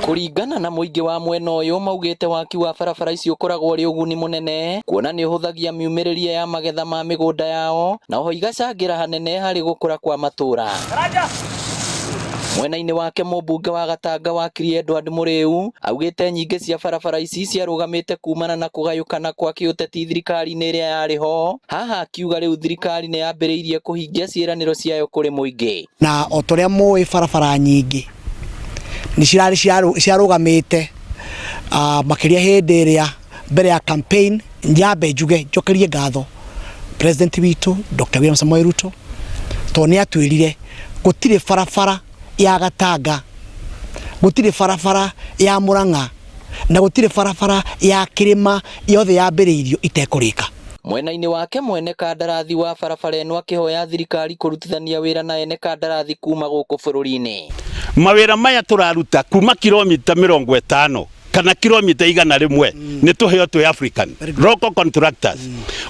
Kũringana na mũingĩ wa mwena ũyũ, maugĩte waki wa barabara ici ũkoragwo ũrĩ ũguni mũnene, kuona nĩ ũhũthagia miumĩrĩrie ya magetha ma mĩgũnda yao na oho igacangĩra hanene harĩ gũkũra kwa matũra. Mwena-inĩ wake, mũmbunge wa Gatanga Wakiri Edward Mũrĩu augĩte nyingĩ cia barabara ici ciarũgamĩte kumana na kũgayũkana kwa kĩũteti thirikari-inĩ ĩrĩa yarĩ ho. Haha akiuga rĩu thirikari nĩ yambĩrĩirie kũhingia ciĩranĩro ciayo kũrĩ mũingĩ. Na o ta ũrĩa mũĩ, barabara nyingĩ nĩ cirarĩ ciarũgamĩte, makĩria hĩndĩ ĩrĩa mbere ya campaign. Nyambe njuge njokerie ngatho President witũ Dr. William Samoei Ruto, tondũ nĩ atwĩrire gũtirĩ barabara ya Gatanga, gũtirĩ barabara ya Murang'a na gũtirĩ barabara ya kĩrĩma yothe yambĩrĩirio itekũrĩka. Mwena-inĩ wake, mwene kandarathi wa barabara ĩno akĩhoya thirikari kũrutithania wĩra na ene kandarathi kuma gũkũ bũrũri-inĩ. Mawĩra maya tũraruta kuma kilomita 50 kana kilomita 100 nĩ tũheo twĩ African local contractors.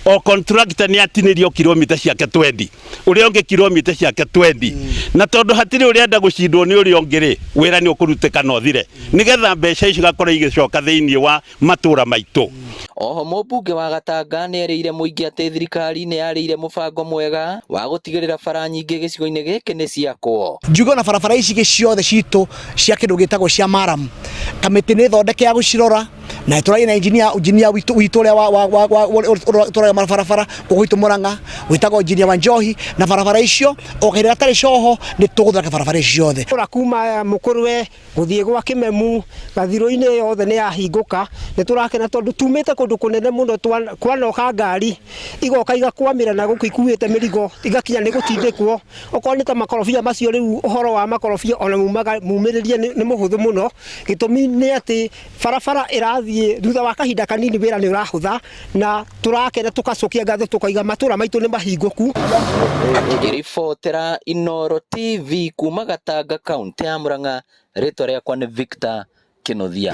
O contractor nĩ atinĩrio kilomita ciake 20, ũrĩa ũngĩ kilomita ciake 20, na tondũ hatirĩ ũrenda gũcindwo nĩ ũrĩa ũngĩ rĩ, wĩra nĩ ũkũrutĩka na ũthire nĩgetha mbeca ici igakorwo igĩcoka thĩinĩ wa matũra maitũ. Oho mũmbunge wa Gatanga nĩ erĩire mũingĩ atĩ thirikari nĩ yarĩire mũbango mwega wa gũtigĩrĩra bara nyingĩ gĩcigo-inĩ gĩkĩ nĩ ciakwo. Njuge ona barabara ici ingĩ ciothe citũ cia kĩndũ gĩtagwo cia maram, kamĩtĩ nĩ thondeke ya gũcirora, na tũraria na engineer witũ ũrĩa wa ũtũraga mabarabara gũkũ gwitũ Murang'a, wĩtagwo Engineer wa Njohi, na barabara icio o kahinda gatarĩ coho nĩ tũgũthondeka barabara ici ciothe. Kũra kuma Mũkũrwe gũthiĩ gwa Kĩmemu gathirũ-inĩ yothe nĩ yahingũka. Nĩ tũrakena tondũ tumĩte kũndũ kũnene mũno, kwanoka ngari igoka igakwamĩra na gũkũ ikuĩte mĩrigo, igakinya nĩ gũtindĩkwo. Okorwo nĩ ta makorobia macio, rĩu ũhoro wa makorobia ona mumĩrĩrie nĩ mũhũthũ mũno. Gĩtũmi nĩ atĩ barabara ĩrathiĩ, thutha wa kahinda kanini wĩra nĩ ũrahũtha, na tũrakena, tũgacokia ngatho, tũkaiga matũra maitũ nĩ mahingũku. Ngĩribotera Inooro TV kuma Gatanga, kaũntĩ ya Murang'a, rĩtwa rĩakwa nĩ Victor Kĩnuthia.